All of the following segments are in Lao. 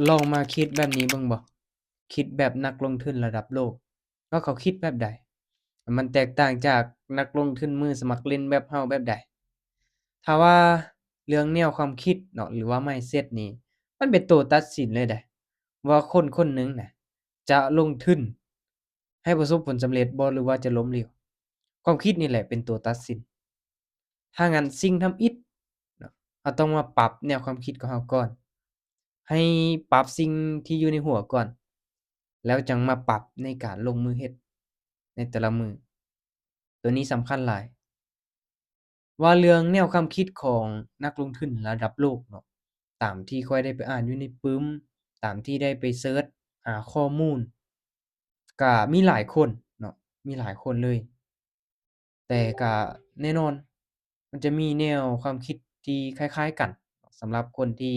ລອງມາຄິດແບບນີ້ເບິ່ງບໍ່? ຄິດແບບນັກລົງທຶນລະດັບໂລກ ວ່າເຂົາຄິດແບບໃດ? ມັນແຕກຕ່າງຈາກນັກລົງທຶນມືສະໝັກຫຼິ້ນແບບເຮົາແບບໃດ? ຖ້າວ່າເລື່ອງແນວຄວາມຄິດເນາະ ຫຼືວ່າ mindset ນີ້ ມັນເປັນໂຕຕັດສິນເລີຍເດ້ ວ່າຄົນຄົນໜຶ່ງນະ ຈະລົງທຶນໃຫ້ປະສົບຜົນສຳເລັດບໍ່ ຫຼືວ່າຈະລົ້ມເຫຼວ. ຄວາມຄິດນີ້ແຫຼະເປັນໂຕຕັດສິນ. ຖ້າຊັ້ນສິ່ງທຳອິດເນາະ ເຮົາຕ້ອງມາປັບແນວຄວາມຄິດຂອງເຮົາກ່ອນ. ໃຫ້ປັບສິ່ງທີ່ຢູ່ໃນຫົວກ່ອນ ແລ້ວຈັ່ງມາປັບໃນການລົງມືເຮັດໃນແຕ່ລະມື້. ໂຕນີ້ສຳຄັນຫຼາຍ. ວ່າເລື່ອງແນວຄວາມຄິດຂອງນັກລົງທຶນລະດັບໂລກເນາະ, ຕາມທີ່ຂ້ອຍໄດ້ໄປອ່ານຢູ່ໃນປຶ້ມ, ຕາມທີ່ໄດ້ໄປເສີດຫາຂໍ້ມູນ, ກະມີຫຼາຍຄົນເນາະ, ມີຫຼາຍຄົນເລີຍ. ແຕ່ກະແນ່ນອນ ມັນຈະມີແນວຄວາມຄິດທີ່ຄ້າຍໆກັນ ສຳລັບຄົນທີ່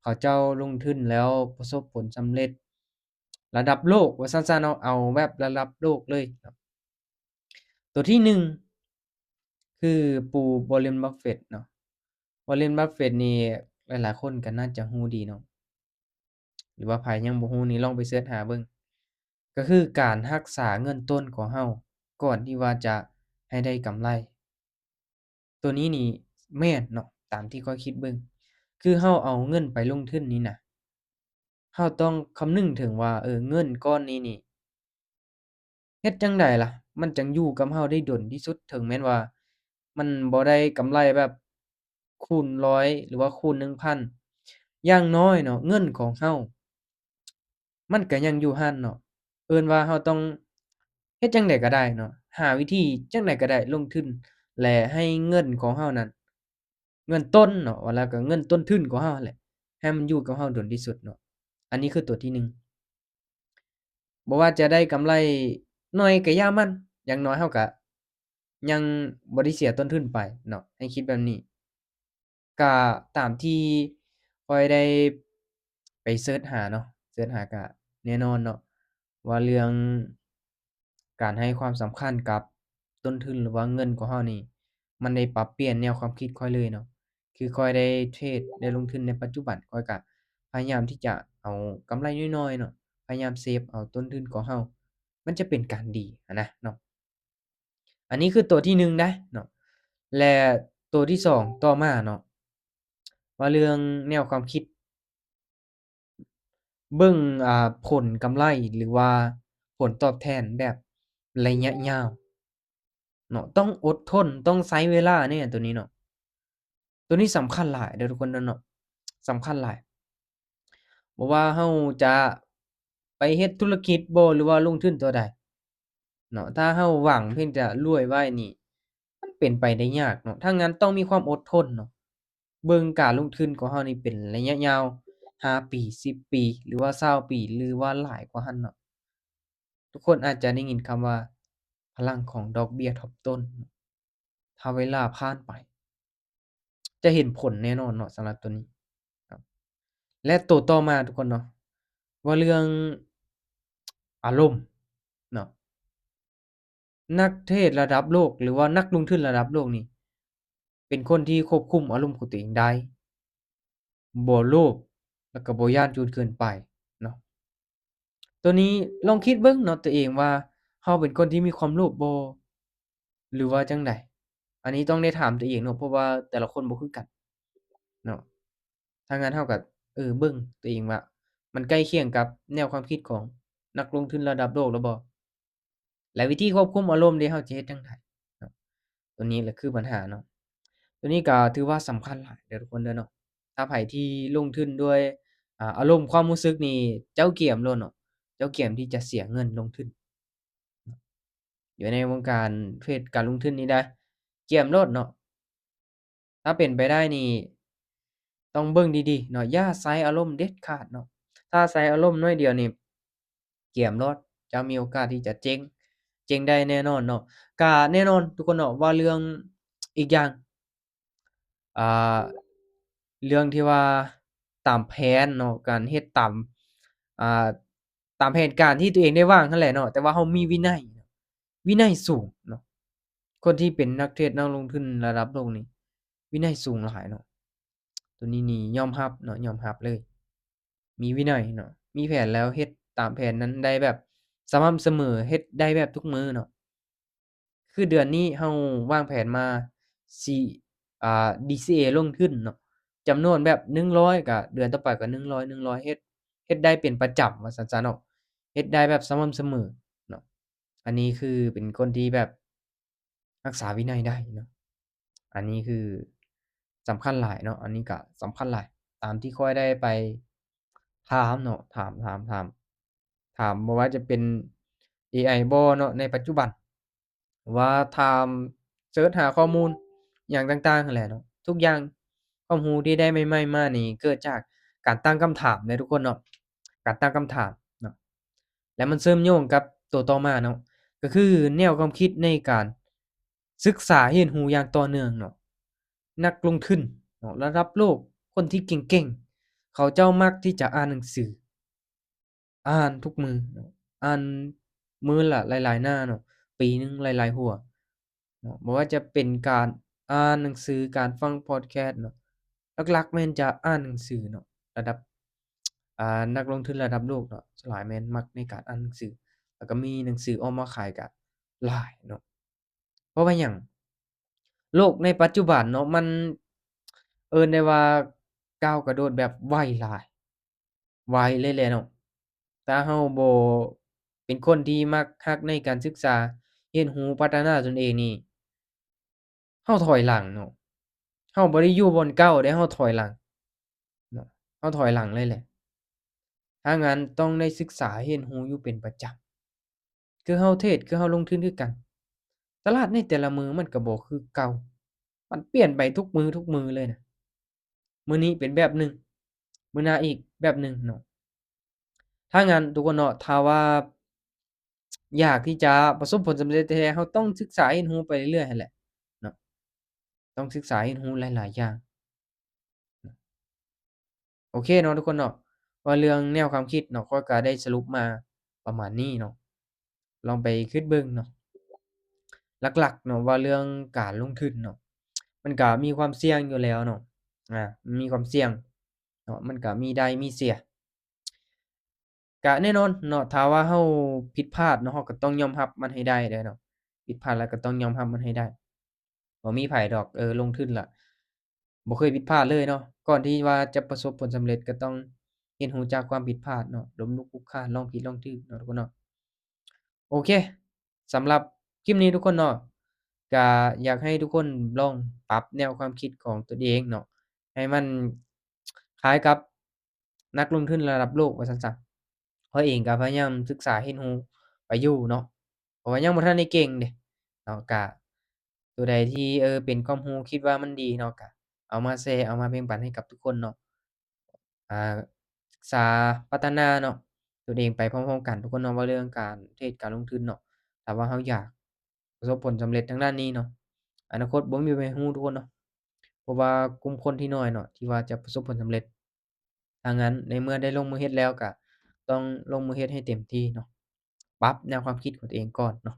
ເຂົາເຈົ້າລົງທຶນແລ້ວປະສົບຜົນສຳເລັດລະດັບໂລກ ວ່າຊັ້ນຊະເນາະ, ເອົາແບບລະດັບໂລກເລີຍເນາະ. ໂຕທີໜຶ່ງ ຄືປູ່ Warren Buffett ເນາະ. Warren Buffett ນີ້ຫຼາຍໆຄົນກໍໜ້າຈະຮູ້ດີເນາະ, ຫຼືວ່າໃຜຍັງບໍ່ຮູ້ນີ້ລອງໄປເສີດຫາເບິ່ງ. ກໍຄືການຮັກສາເງິນຕົ້ນຂອງເຮົາ ກ່ອນທີ່ວ່າຈະໃຫ້ໄດ້ກຳໄລ. ໂຕນີ້ນີ້ແມ່ນເນາະ, ຕາມທີ່ຂ້ອຍຄິດເບິ່ງ ຄືເຮົາເອົາເງິນໄປລົງທຶນນີ້ນະ, ເຮົາຕ້ອງຄຳນຶງເຖິງວ່າ ເອີ ເງິນກ້ອນນີ້ນີ້ ເຮັດຈັ່ງໃດລະ ມັນຈັ່ງຢູ່ກັບເຮົາໄດ້ດົນທີ່ສຸດ, ເຖິງແມ່ນວ່າມັນບໍ່ໄດ້ກຳໄລແບບຄູນຮ້ອຍ ຫຼືວ່າຄູນໜຶ່ງພັນ, ຢ່າງນ້ອຍເນາະ ເງິນຂອງເຮົາມັນກໍຍັງຢູ່ຫັ້ນເນາະ. ເອີ້ນວ່າເຮົາຕ້ອງເຮັດຈັ່ງໃດກໍໄດ້ເນາະ, ຫາວິທີຈັ່ງໃດກໍໄດ້ລົງທຶນ ແລະ ໃຫ້ເງິນຂອງເຮົານັ້ນ ເງິນຕົ້ນເນາະ ວ່າແລ້ວກໍເງິນຕົ້ນທຶນຂອງເຮົາຫັ້ນແຫຼະ ໃຫ້ມັນຢູ່ກັບເຮົາດົນທີ່ສຸດເນາະ. ອັນນີ້ຄືຕົວທີໜຶ່ງ. ບໍ່ວ່າຈະໄດ້ກຳໄລໜ້ອຍກໍຢ່າມັນ, ຢ່າງໜ້ອຍເຮົາກໍຍັງບໍ່ໄດ້ເສຍຕົ້ນທຶນໄປເນາະ, ໃຫ້ຄິດແບບນີ້. ກະຕາມທີ່ຂ້ອຍໄດ້ໄປເສີດຫາເນາະ, ເສີດຫາກະແນ່ນອນເນາະ ວ່າເລື່ອງການໃຫ້ຄວາມສຳຄັນກັບຕົ້ນທຶນ ຫຼືວ່າເງິນຂອງເຮົານີ້ ມັນໄດ້ປັບປ່ຽນແນວຄວາມຄິດຂ້ອຍເລີຍເນາະ. ຄືຂ້ອຍໄດ້ເທຣດ ໄດ້ລົງທຶນໃນປັດຈຸບັນ, ຂ້ອຍກະພະຍາຍາມທີ່ຈະເອົາກຳໄລນ້ອຍໆເນາະ, ພະຍາຍາມເຊບເອົາຕົ້ນທຶນຂອງເຮົາ, ມັນຈະເປັນການດີຫັ້ນນະເນາະ. ອັນນີ້ຄືຕົວທີໜຶ່ງໄດ໋ເນາະ ແລະ ຕົວທີສອງຕໍ່ມາເນາະ ວ່າເລື່ອງແນວຄວາມຄິດ ເບິ່ງ ອ່າ ຜົນກຳໄລ ຫຼືວ່າຜົນຕອບແທນແບບໄລຍະຍາວເນາະ, ຕ້ອງອົດທົນ ຕ້ອງໃຊ້ເວລາເນາະ ຕົວນີ້ເນາະ. ຕົວນີ້ສຳຄັນຫຼາຍເດີທຸກຄົນເດີເນາະ, ສຳຄັນຫຼາຍ. ບໍ່ວ່າເຮົາຈະໄປເຮັດທຸລະກິດບໍ ຫຼືວ່າລົງທຶນຕົວໃດເນາະ, ຖ້າເຮົາຫວັງພຽງແຕ່ລວຍໄວນີ້ ມັນເປັນໄປໄດ້ຍາກເນາະ. ທາງນັ້ນຕ້ອງມີຄວາມອົດທົນເນາະ, ເບິ່ງການລົງທຶນຂອງເຮົານີ້ເປັນໄລຍະຍາວ ຫ້າປີ ສິບປີ ຫຼືວ່າ ຊາວປີ ຫຼືວ່າຫຼາຍກວ່າຫັ້ນເນາະ. ທຸກຄົນອາດຈະໄດ້ຍິນຄຳວ່າ ພະລັງຂອງດອກເບ້ຍທົບຕົ້ນ. ຖ້າເວລາຜ່ານໄປ ຈະເຫັນຜົນແນ່ນອນເນາະ ສຳລັບຕົວນີ້ເນາະ. ແລະ ຕົວຕໍ່ມາທຸກຄົນເນາະ ວ່າເລື່ອງອາລົມເນາະ. ນັກເທຣດລະດັບໂລກ ຫຼືວ່ານັກລົງທຶນລະດັບໂລກນີ້ ເປັນຄົນທີ່ຄວບຄຸມອາລົມຂອງຕົວເອງໄດ້. ບໍ່ໂລບ ແລ້ວກໍບໍ່ຢ້ານຈົນເກີນໄປເນາະ. ຕົວນີ້ລອງຄິດເບິ່ງເນາະ ຕົວເອງວ່າເຮົາເປັນຄົນທີ່ມີຄວາມໂລບບໍ່ ຫຼືວ່າຈັ່ງໃດ? ອັນນີ້ຕ້ອງໄດ້ຖາມຕົວເອງເນາະ ເພາະວ່າແຕ່ລະຄົນບໍ່ຄືກັນເນາະ. ຖ້າຊັ້ນເຮົາກໍ ເອີ ເບິ່ງຕົວເອງວ່າ ມັນໃກ້ຄຽງກັບແນວຄວາມຄິດຂອງນັກລົງທຶນລະດັບໂລກແລ້ວບໍ່? ແລະ ວິທີຄວບຄຸມອາລົມເດ ເຮົາຈະເຮັດຈັ່ງໃດເນາະ? ຕົວນີ້ແຫຼະຄືບັນຫາເນາະ. ຕົວນີ້ກໍຖືວ່າສຳຄັນຫຼາຍເດີທຸກຄົນເດີເນາະ. ຖ້າໃຜທີ່ລົງທຶນດ້ວຍ ອາ ອາລົມຄວາມຮູ້ສຶກນີ້ ເຈົ້າກຽມໂລດເນາະ, ເຈົ້າກຽມທີ່ຈະເສຍເງິນລົງທຶນເນາະ. ຢູ່ໃນວົງການເທຣດການລົງທຶນນີ້ໄດ໋ ກຽມໂລດເນາະ. ຖ້າເປັນໄປໄດ້ນີ້ ຕ້ອງເບິ່ງດີໆເນາະ, ຢ່າໃຊ້ອາລົມເດັດຂາດເນາະ. ຖ້າໃຊ້ອາລົມໜ້ອຍດຽວນີ້ ກຽມໂລດ, ເຈົ້າມີໂອກາດທີ່ຈະເຈັງ, ເຈັງໄດ້ແນ່ນອນເນາະ. ກະແນ່ນອນທຸກຄົນເນາະ ວ່າເລື່ອງ ອີກຢ່າງ ອ່າ ເລື່ອງທີ່ວ່າຕາມແຜນເນາະ, ການເຮັດຕາມ ອ່າ ຕາມແຜນການທີ່ຕົວເອງໄດ້ວາງຫັ້ນແຫຼະເນາະ, ແຕ່ວ່າເຮົາມີວິໄນ, ວິໄນສູງເນາະ. ຄົນທີ່ເປັນນັກເທຣດ ນັກລົງທຶນລະດັບໂລກນີ້ ວິໄນສູງຫຼາຍເນາະ. ຕົວນີ້ນີ້ຍອມຮັບເນາະ, ຍອມຮັບເລີຍ. ມີວິໄນເນາະ ມີແຜນແລ້ວເຮັດຕາມແຜນນັ້ນໄດ້ແບບສະໝ່ຳສະເໝີ ເຮັດໄດ້ແບບທຸກມື້ເນາະ. ຄືເດືອນນີ້ເຮົາວາງແຜນມາຊິ ອ່າ ດີຊີເອ ລົງທຶນເນາະ ຈຳນວນແບບໜຶ່ງຮ້ອຍ ກະເດືອນຕໍ່ໄປກະໜຶ່ງຮ້ອຍ ໜຶ່ງຮ້ອຍ ເຮັດ ເຮັດໄດ້ເປັນປະຈຳວ່າຊັ້ນຊະເນາະ ເຮັດໄດ້ແບບສະໝ່ຳສະເໝີເນາະ. ອັນນີ້ຄືເປັນຄົນທີ່ແບບຮັກສາວິໄນໄດ້ເນາະ ອັນນີ້ຄືສຳຄັນຫຼາຍເນາະ ອັນນີ້ກະສຳຄັນຫຼາຍ ຕາມທີ່ຂ້ອຍໄດ້ໄປຖາມເນາະ ຖາມ ຖາມ ຖາມ ຖາມບໍ່ວ່າຈະເປັນເອໄອບໍເນາະ ໃນປັດຈຸບັນ ວ່າຖາມເສີດຫາຂໍ້ມູນຫຍັງຕ່າງໆຫັ້ນແຫຼະເນາະ ທຸກຢ່າງ ຄວາມຮູ້ທີ່ໄດ້ໃໝ່ໆມານີ້ເກີດຈາກການຕັ້ງຄຳຖາມເດ້ທຸກຄົນເນາະ ການຕັ້ງຄຳຖາມເນາະ ແລະມັນເຊື່ອມໂຍງກັບໂຕຕໍ່ມາເນາະ ກໍຄືແນວຄວາມຄິດໃນການສຶກສາຮຽນຮູ້ຢ່າງຕໍ່ເນື່ອງເນາະ. ນັກລົງທຶນເນາະ ລະດັບໂລກ ຄົນທີ່ເກັ່ງໆ ເຂົາເຈົ້າມັກທີ່ຈະອ່ານໜັງສື ອ່ານທຸກມື້ເນາະ ອ່ານມື້ລະຫຼາຍໆໜ້າເນາະ ປີໜຶ່ງຫຼາຍໆຫົວເນາະ ບໍ່ວ່າຈະເປັນການອ່ານໜັງສື ການຟັງພອດແຄສເນາະ ຫຼັກໆແມ່ນຈະອ່ານໜັງສືເນາະ ລະດັບ ອ່າ ນັກລົງທຶນລະດັບໂລກເນາະ ສ່ວນຫຼາຍແມ່ນມັກໃນການອ່ານໜັງສື ແລ້ວກໍມີໜັງສືອອກມາຂາຍກໍຫຼາຍເນາະ. ເພາະວ່າຫຍັງ? ໂລກໃນປັດຈຸບັນເນາະ ມັນເອີ້ນໄດ້ວ່າກ້າວກະໂດດແບບໄວຫຼາຍ ໄວເລີຍແຫຼະເນາະ. ຖ້າເຮົາບໍ່ເປັນຄົນທີ່ມັກຮັກໃນການສຶກສາ ຮຽນຮູ້ ພັດທະນາຕົນເອງນີ້ ເຮົາຖອຍຫຼັງເນາະ ເຮົາບໍ່ໄດ້ຢູ່ບ່ອນເກົ່າເດ້ ເຮົາຖອຍຫຼັງເນາະ ເຮົາຖອຍຫຼັງເລີຍແຫຼະ. ຖ້າງານຕ້ອງໄດ້ສຶກສາຮຽນຮູ້ຢູ່ເປັນປະຈຳ ຄືເຮົາເທຣດ ຄືເຮົາລົງທຶນຄືກັນ. ຕະຫຼາດໃນແຕ່ລະມື້ມັນກໍບໍ່ຄືເກົ່າ ມັນປ່ຽນໄປທຸກມື້ ທຸກມື້ເລີຍນະ. ມື້ນີ້ເປັນແບບໜຶ່ງ ມື້ໜ້າອີກແບບໜຶ່ງເນາະ. ຖ້າງານທຸກຄົນເນາະ ຖ້າວ່າຢາກທີ່ຈະປະສົບຜົນສຳເລັດແທ້ໆ ເຮົາຕ້ອງສຶກສາຮຽນຮູ້ໄປເລື້ອຍໆຫັ້ນແຫຼະເນາະ ຕ້ອງສຶກສາຮຽນຮູ້ຫຼາຍໆຢ່າງ. ໂອເຄເນາະທຸກຄົນເນາະ ວ່າເລື່ອງແນວຄວາມຄິດເນາະ ຂ້ອຍກໍໄດ້ສະຫຼຸບມາປະມານນີ້ເນາະ ລອງໄປຄິດເບິ່ງເນາະ. ຫຼັກໆເນາະ ວ່າເລື່ອງການລົງທຶນເນາະ ມັນກໍມີຄວາມສ່ຽງຢູ່ແລ້ວເນາະ ອາ ມັນມີຄວາມສ່ຽງເນາະ ມັນກໍມີໄດ້ມີເສຍ. ກະແນ່ນອນເນາະ ຖ້າວ່າເຮົາຜິດພາດເນາະ ເຮົາກໍຕ້ອງຍອມຮັບມັນໃຫ້ໄດ້ເດີເນາະ ຜິດພາດແລ້ວກໍຕ້ອງຍອມຮັບມັນໃຫ້ໄດ້. ບໍ່ມີໃຜດອກ ເອີ ລົງທຶນລະບໍ່ເຄີຍຜິດພາດເລີຍເນາະ. ກ່ອນທີ່ວ່າຈະປະສົບຜົນສຳເລັດ ກໍຕ້ອງຮຽນຮູ້ຈາກຄວາມຜິດພາດເນາະ ລົ້ມລຸກຄຸກຄານ ລອງຜິດລອງຖືກເນາະທຸກຄົນເນາະ. ໂອເຄ ສຳລັບຄລິບນີ້ທຸກຄົນເນາະ ກະຢາກໃຫ້ທຸກຄົນລອງປັບແນວຄວາມຄິດຂອງຕົນເອງເນາະ ໃຫ້ມັນຄ້າຍກັບ ນັກລົງທຶນລະດັບໂລກວ່າຊັ້ນຊະ. ຂ້ອຍເອງກໍພະຍາຍາມສຶກສາຮຽນຮູ້ໄປຢູ່ເນາະ ເພາະວ່າຍັງບໍ່ທັນໄດ້ເກັ່ງເດ້ເນາະ. ກະຕົວໃດທີ່ ເອີ ເປັນຄວາມຮູ້ ຄິດວ່າມັນດີເນາະ ກະເອົາມາແຊ ເອົາມາແບ່ງປັນໃຫ້ກັບທຸກຄົນເນາະ. ອາ ສຶກສາພັດທະນາເນາະ ຕົນເອງໄປພ້ອມໆກັນທຸກຄົນເນາະ ວ່າເລື່ອງການເທຣດ ການລົງທຶນເນາະ. ຖ້າວ່າເຮົາຢາກປະສົບຜົນສຳເລັດທາງດ້ານນີ້ເນາະ ອະນາຄົດບໍ່ມີໃຜຮູ້ທຸກຄົນເນາະ ເພາະວ່າກຸ່ມຄົນທີ່ນ້ອຍເນາະ ທີ່ວ່າຈະປະສົບຜົນສຳເລັດ. ຖ້າງານໃນເມື່ອໄດ້ລົງມືເຮັດແລ້ວ ກະຕ້ອງລົງມືເຮັດໃຫ້ເຕັມທີ່ເນາະ ປັບແນວຄວາມຄິດຂອງຕົວເອງກ່ອນເນາະ.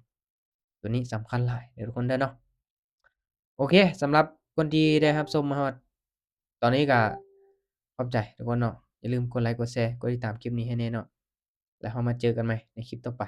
ຕົວນີ້ສຳຄັນຫຼາຍເດີທຸກຄົນເດີເນາະ. ໂອເຄ ສຳລັບຄົນທີ່ໄດ້ຮັບຊົມມາຮອດຕອນນີ້ ກະຂອບໃຈທຸກຄົນເນາະ. ຢ່າລືມກົດໄລ ກົດແຊ ກົດຕິດຕາມຄລິບນີ້ໃຫ້ແນ່ເນາະ ແລ້ວເຮົາມາເຈີກັນໃໝ່ໃນຄລິບຕໍ່ໄປ